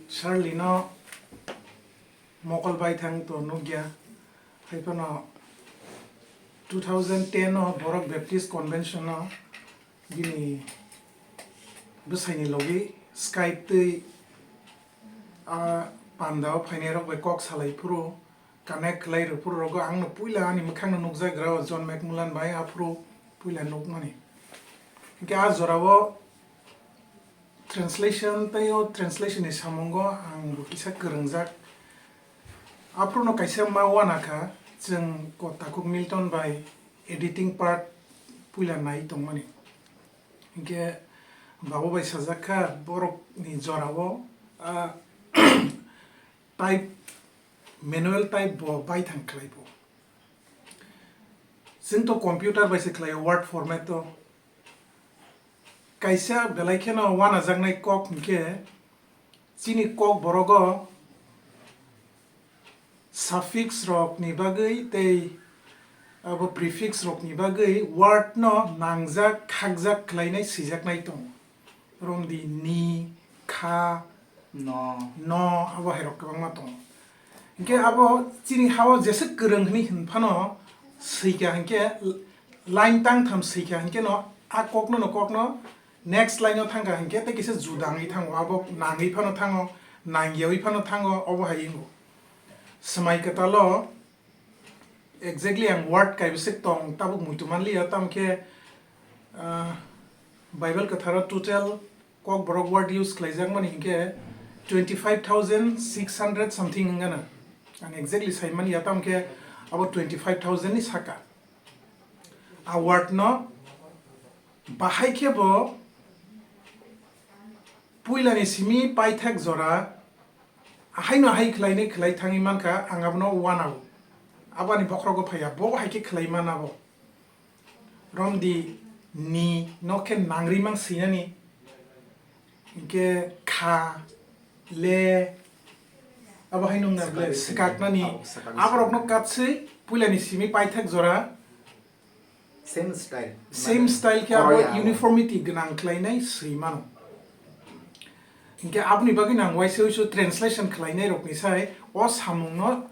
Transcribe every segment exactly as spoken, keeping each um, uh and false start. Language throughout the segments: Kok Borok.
Charlie no mokol bai thang to nukya, hai phano two thousand ten o borok Baptist Convention o bini bwsaini logi Skype twi a panda o phainai rok bai kok salai phuru, connect khlai rw phuru rogo ang no puila ani mwkhang no nukjagra o John McMullen bai aphuru puila nukmani. Hingke a jora o translation tei o translation ni samungo ang bo kisa kwrwngjak. Aphuru no kaisa ma wana kha, chwng ko takhuk Milton bai editing part puila nai tongmani. Hingke babo bai sajak kha borok ni jora o, ah, type, manual type bo baithang khlai bo. Chwng to computer bai se khlai o, word format o. Kaisa belai kheno wanajaknai kok hingke chini kok borogo suffix rok ni bagwi tei abo prefix rok ni bagwi word no nangjak khakjak khlainai swijaknai tongo. Romdi ni, kha, no, no, abo hai rok kwbangma tongo. Hingke abo chini ha o jeswk kwrwng hwnwi hwn phano swikha hingke line tang tham swikha hingke no a kok no, no kok no next line o thangkha hingke tei kisa juda wngwi thango, abo nangwi phano thango, nangyawi phano thango, obo hai wngo. Swmai kwtal o exactly ang word kaibwswk tong tabuk muitu manliya, tamo khe, ah, Bible kwtharo total Kokborok word use khlaijakmani hinkhe twenty five thousand six hundred something wngana. Ang exactly saimani ya, tamo khe abo twenty five thousand ni saka. A word no bahai khe bo puilani simi paithak jora ahaino ahai khlainai khlai thangwi mankha, ang abono wanao. Aboni bokhrogo phaiya, bo hai khe khlai mana bo. Romdi ni no khe nangri mang swinani. Hinkhe kha, le, abo hai nungna ble swkaknani. Swkaknani. Abo swkaknani. Aborokno katswi puilani simi paithak jora. Same style. Same style khe abo uniformity gwnang khlainai swi mano. Hinkhe aboni bagwi nang waisa waisa translation khlainai rokni sai o samungno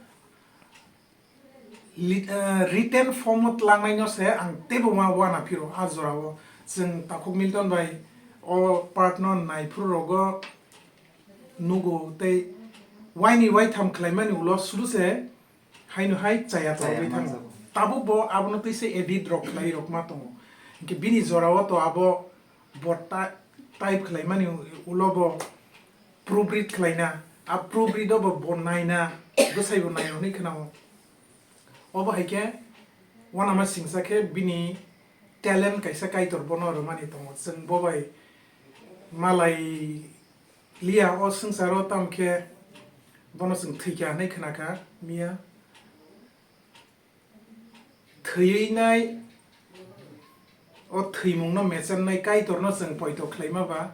lit-, eh, written form o twlangnaino se ang teibo ma wana phiro a jorao. Chwng Takhuk Milton bai o part no naiphuru rogo nugo tei waini waitham khlaimani ulo suru se haino hai chaya torogwi thango. Tabuk bo abono twi se edit rok khlai rok ma tongo. Hinkhe bini jorao to abo bo ta-, type khlaimani ulo bo proofread khlaina, a proofread o bo, bo naina, bwsai bo nai hwnwi khwnao. Obo hai khe uanama singsa khe bini talent kaisa Kaitor bono rwmani tongo. Chwng bo bai malai liya o swngcharo, tamo khe bono chwng thwikha hwnwi khwnakha miya. Thwiwi nai o thwimungno mechennai Kaitorno chwng poito khlaima ba,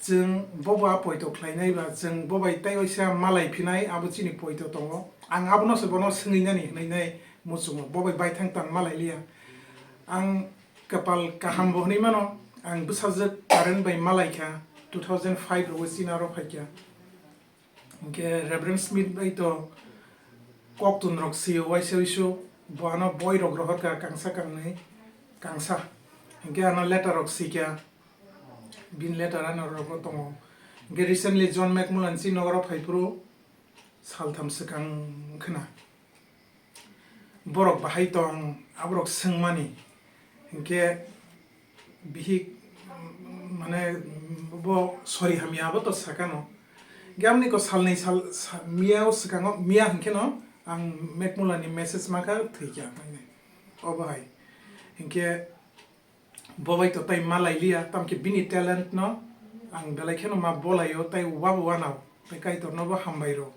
chwng bobo a poito khlainai ba, chwng bo bai tei waisa malai phinai, abo chini poito tongo. Ang abono se bono swngwi nani hwnwi nai muchungo, bo bai baithang tang malai liya. Ang kwpal kaham bo hwnwi mano, ang bwsajwk Karen bai malai kha, two thousand five rogo chini aro phai kha. Hinkhe Reverend Smith bai to koktun rok sio waisa wisu, bo ano boi rok rohor kha kangsa kangnwi, kangsa. Hinkhe ano letter rok sikha, bin letter ano rogo tongo. Hinkhe recently John McMullen chini nogoro phaiphuru saltham swkang khna. Borok bahai tong, aborok swngmani. Hinkhe bihik, mane, bo sori hamya abo to sakano. Hinkhe amoni ko salnwi sal, sa-, miya o swkango, miya hinkhe no ang McMullen ni message mankha thwikha, obo hai. Hinkhe bo bai to tai malai liya, tamkhe bini talent no ang belai kheno ma bolaio, tai wabo wanao, tai Kaitor no bo hambai rw.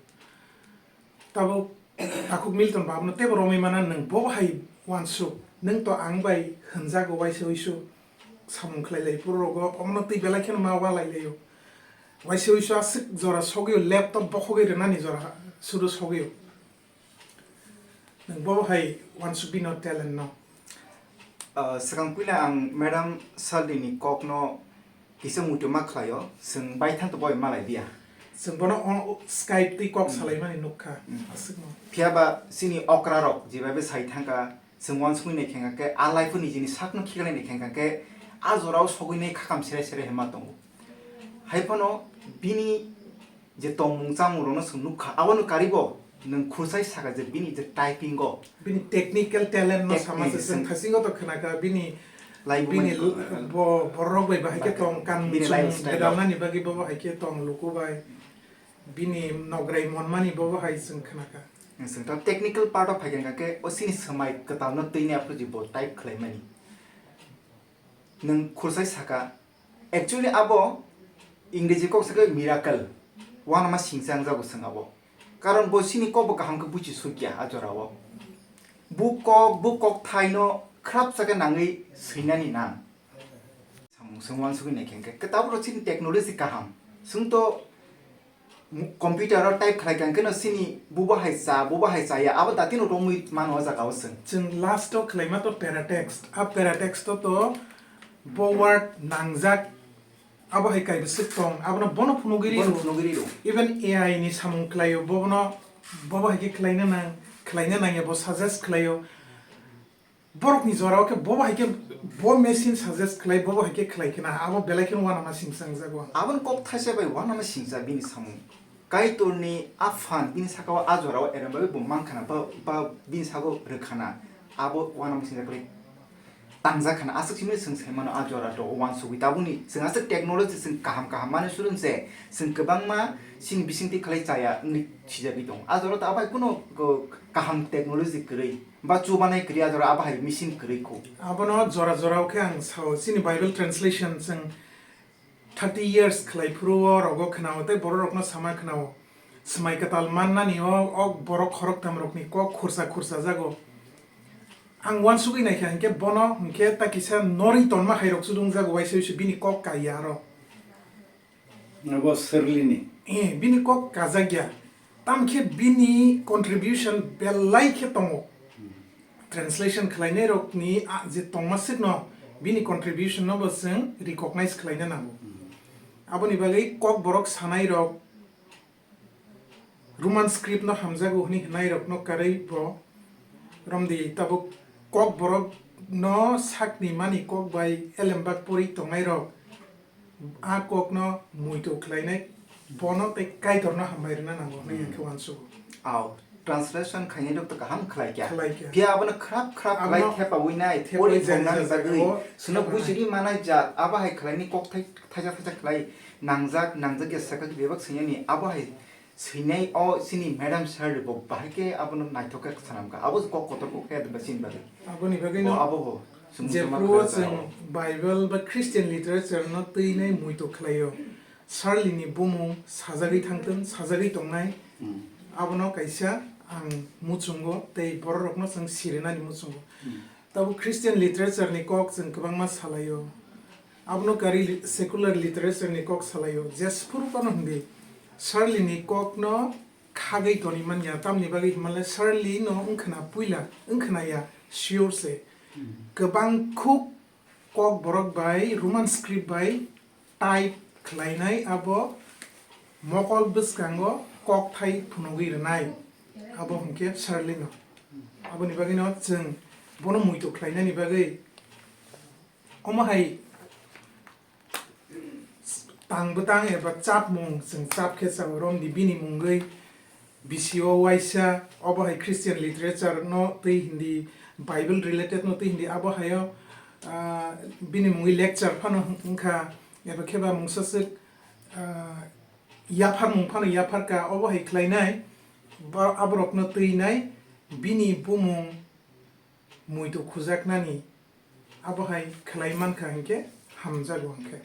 Tabuk Takhuk Milton ba abono teibo romwi mana, nwng bo hai uansuk, nwng to ang bai hwnjago waisa wisu samung khlai lai phuru rogo, omono twi belai kheno ma walai laio. Waisa wisu aswk jora sogwio, laptop bokhogwi rwnani jora sudu sogwio. Nwng bo hai uansuk bini talent no. Ah, swkang puila ang Madam Saldi ni kok no kisa muitu ma khlaio, chwng baithang to boi malai dia. Chwng bono o Skype twi kok Hmm. salaimani nukha. Hmm. Aswkno. Phiya ba chini okra rok jebai sai thangkha, chwng uansukwi naikha khe, a life ni jini sakno khiklai naikha khe, a jorao sogwi nai khakam serai serai hema tongo. Hai phano bini je tongmung chamung rokno chwng nukha, abono karibo nwng khurchai saka je bini je typing o. Bini technical talent no Tech-, sama se eh, chwng se- thasingo to khwnakha bini, Laibumani bini ko- l-, bo borok bai bahai khe Bahai tong kan bini chung lifestyle o. Gedalnani bagwi bo bahai khe tong luku bai bini nograi monmani bo bahai chwng khwnakha. Chwng ta technical part o phaikha khe o chini swmai kwtalno twini aphuru bo type khwlaimani. Nwng khurchai saka, actually abo Ingreji kok sakhe miracle, uanama singcha wngjago chwng abo. Karon bo chini kokbo kaham khe buchi sukya a jorao. Bu kok, bu kokthaino khrap sakhe nangwi swinani nang. Samung chwng uansugwi naikha khe, kwtal borok chini technology kaham. Chwng to computer o type khlai kha, hwnkhe no chini bubo hai cha, bubo hai chaya, abo datino romwi mano o jaga o chwng. Chwng last o khlaima to paratext. A paratext o to bo word nangjak, abo hai kaibwswk tong, abono bono phunugwi Bono rw. Phunugwi rw. Even A I ni samung khlaio, bono, bobo hai khe khlaina nang, khlaina nangya, bo suggest khlaio. Borokni jorao khe bobo hai khe bo machine suggest khlai, bobo hai khe khlai khna, abo belai kheno uanama singsa wngjago. Aboni kok thaisa bai uanama singsa bini samung. Kaitorni a phan bini sakao a jorao erem bagwi bo man khna, ba, ba bini sago rw khna, abo uanama singsa khlai tangjak khna. Aswk simi chwng sai mano a jora to uansugwi. Tabukni chwng aswk technology chwng kaham kaham manwi surung se, chwng kwbangma chini bisingtwi khlai chaya wngwi sijagwi tongo. A jora to abai kuno ko-, kaham technology kwrwi. Ba chubanai kwrwi a jora abo hai machine kwrwi kho. Abono jora jora o khe ang sao, chini Bible translation chwng thirty years khlai phuru o rogo khwnao tei borok rokno sama khwnao. Swmai kwtal mannani o, o borok khoroktham rokni kok khursa khursa jago. Ang uansugwi naikha hinkhe bono hinkhe ta kisa norwi tonma hai rok chudung jago, waisa waisa bini kok kaiya aro. Abo Sirlini. Eh, bini kok kajakya. Tamkhe bini contribution belai khe tongo. Translation khlainai rokni a, je tongma swkno bini contribution no bo chwng recognize khlaina nango. Aboni bagwi kok borok sanai rok Roman script no hamjago hwnwi hwnai rokno karwi bo romdi, tabuk kok borok no sakni mani kok bai elembak pori tongnai rok. A kokno muitu khlainai, bono tei Kaitorno hambai rwna nango hwnwi ang khe uansugo. Ao, translation khainai rok to kaham khlai kya. Khlai kya. Phiya abono khrap khrap khlai Abono thepawi nai, thepawi pori jani thongnani jajak bagwi. Abo Sino thepanai. Bujiri manai jat, abo hai khlaini kok thai-, thaisa thaisa khlai nangjak, nangjak ya saka bebak sainyani, abo hai swinai o chini madam sir bo bahai khe abono naithok khe sanam kha. Abo kok kotor kok khe ba chini bagwi. Aboni bagwi O no abo bo. Sumung jema jephru o khwra chwng jao. Bible ba Christian literature no twi nai muitu khlaio. Charlie ni bumung sajagwi thangthun, sajagwi tongnai. Hmm. Abono kaisa ang muchungo tei borok rokno chwng sirinani muchungo. Hmm. Tabuk Christian literature ni kok chwng kwbangma salaio. Abono kari li-, secular literature ni kok salaio. Jesphuru phano hindi Charlie ni kok no khagwi toni manya, tamni bagwi himalai Charlie no wngkhna puila, wngkhna ya, sure se. Hmm. Kwbang khuk kok borok bai Roman script bai type khlainai abo mokol bwskango kok thai phunugwi rwnai abo hwnkhe Charlie no. Aboni bagwi no chwng bono muitu khlainani bagwi omo hai tang bwtang eba chapmung chwng chap khe chao romdi bini mungwi. Bisio waisa obo hai Christian literature no twi hindi, Bible related no twi hindi, abo haio, ah, bini mungwi lecture phano wngkha, eba khe ba mungsa swk, ah, yapharmung phano yapharkha, obo hai khlainai, ba-, aborokno twinai bini bumung muitu khujaknani abo hai khlai mankha hinkhe hamjago hinkhe.